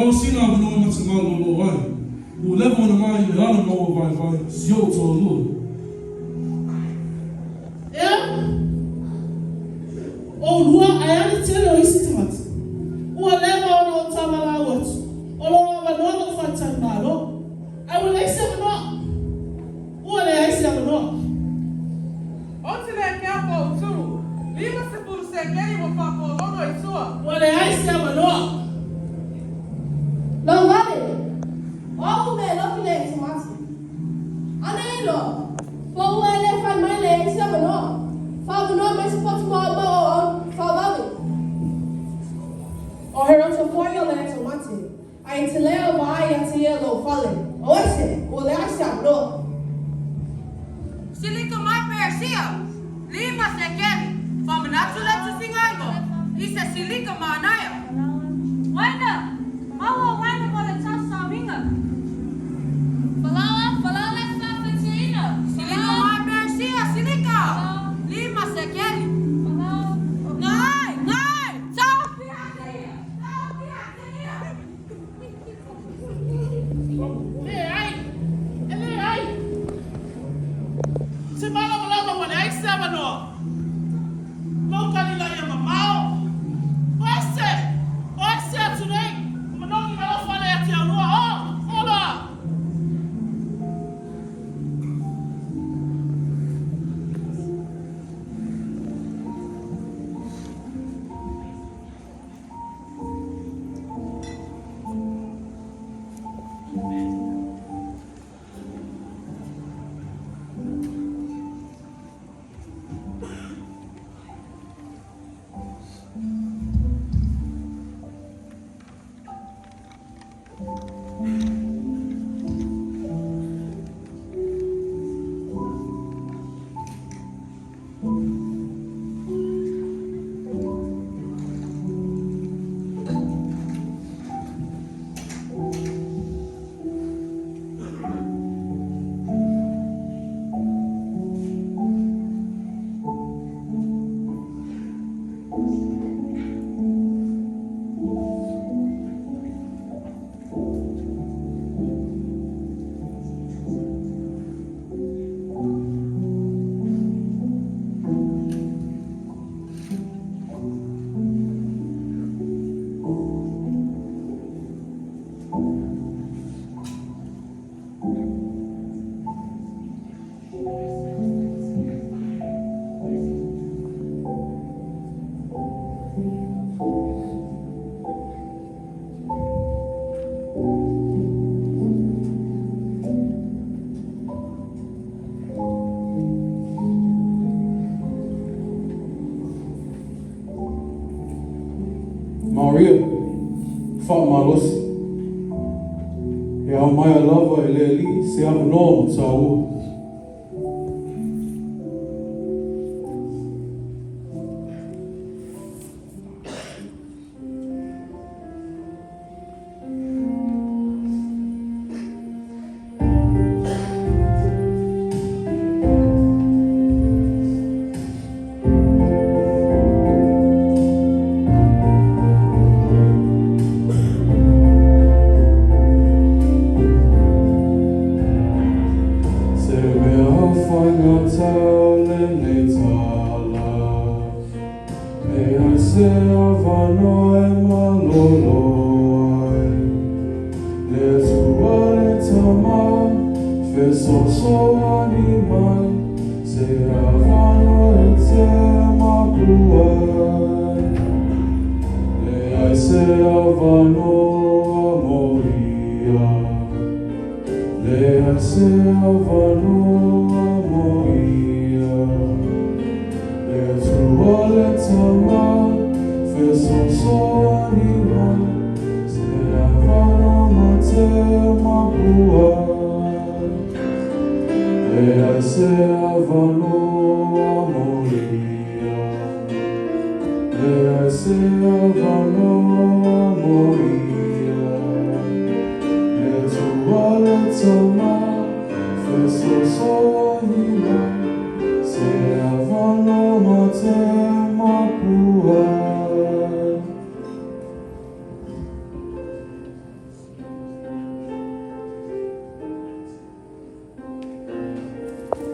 malosiga avanoa e ma te malōlō ai. Ua leva ona mai i le ala ma ua vaivai si ou toalua. Ea, oulua ae a le tele o isi tagata. Ua leva ona ou tavalau atu, o lou avanoa lou faatali-malo. Ae ua leai se avanoa. Ua leai se avanoa. Ou te le kea po ou tu, 50 sekeli ua faapolono i tua. Ua leai se avanoa. Lau vale, o au me loki le tamati. Ane ilo, po ua e le fai mai leai se avanoa. Faavanoa mai se potu mo au mau au faavave. O he roto foi o le tamati. Ae i te leo vaai ia te ia lou fale, o ese, ua leai se avanoa. Silika mai Peresia, lima sekeli, faamanatu le tusigaigo i se silika manaia. Waina, maua waina mo le tausaomiga. Falaoa, falaoa le faafetuina. Silika mai Peresia, silika, lima sekeli. Falaoa. Ngai, ngai, taofia te ia, taofia te ia. Leai! E leai! Ou te malamalama ua leai se avanoa. Lou Kalilaia mamao. O ese! O ese atu nei! Ua manogi ma lou fale ia te aulua. O! Ola! Maria, faamalosi. E aumaia lava e le Alii se avanoa mo tāua. Se mea whaigatau lenei tala, E ai se avanoa e malolo ai, Le Atua le Tama, fesoasoani mai, Se avanoa e te mapu ai. Leai se avanoa mo ia, Leai se avanoa mo ia, Le Atua le Tama, fesoasoani mai, Se avanoa ma te mapu ai. Leai se avanoa mo ia, Leai se avanoa mo ia, Le Atua le Tama, fesoasoani.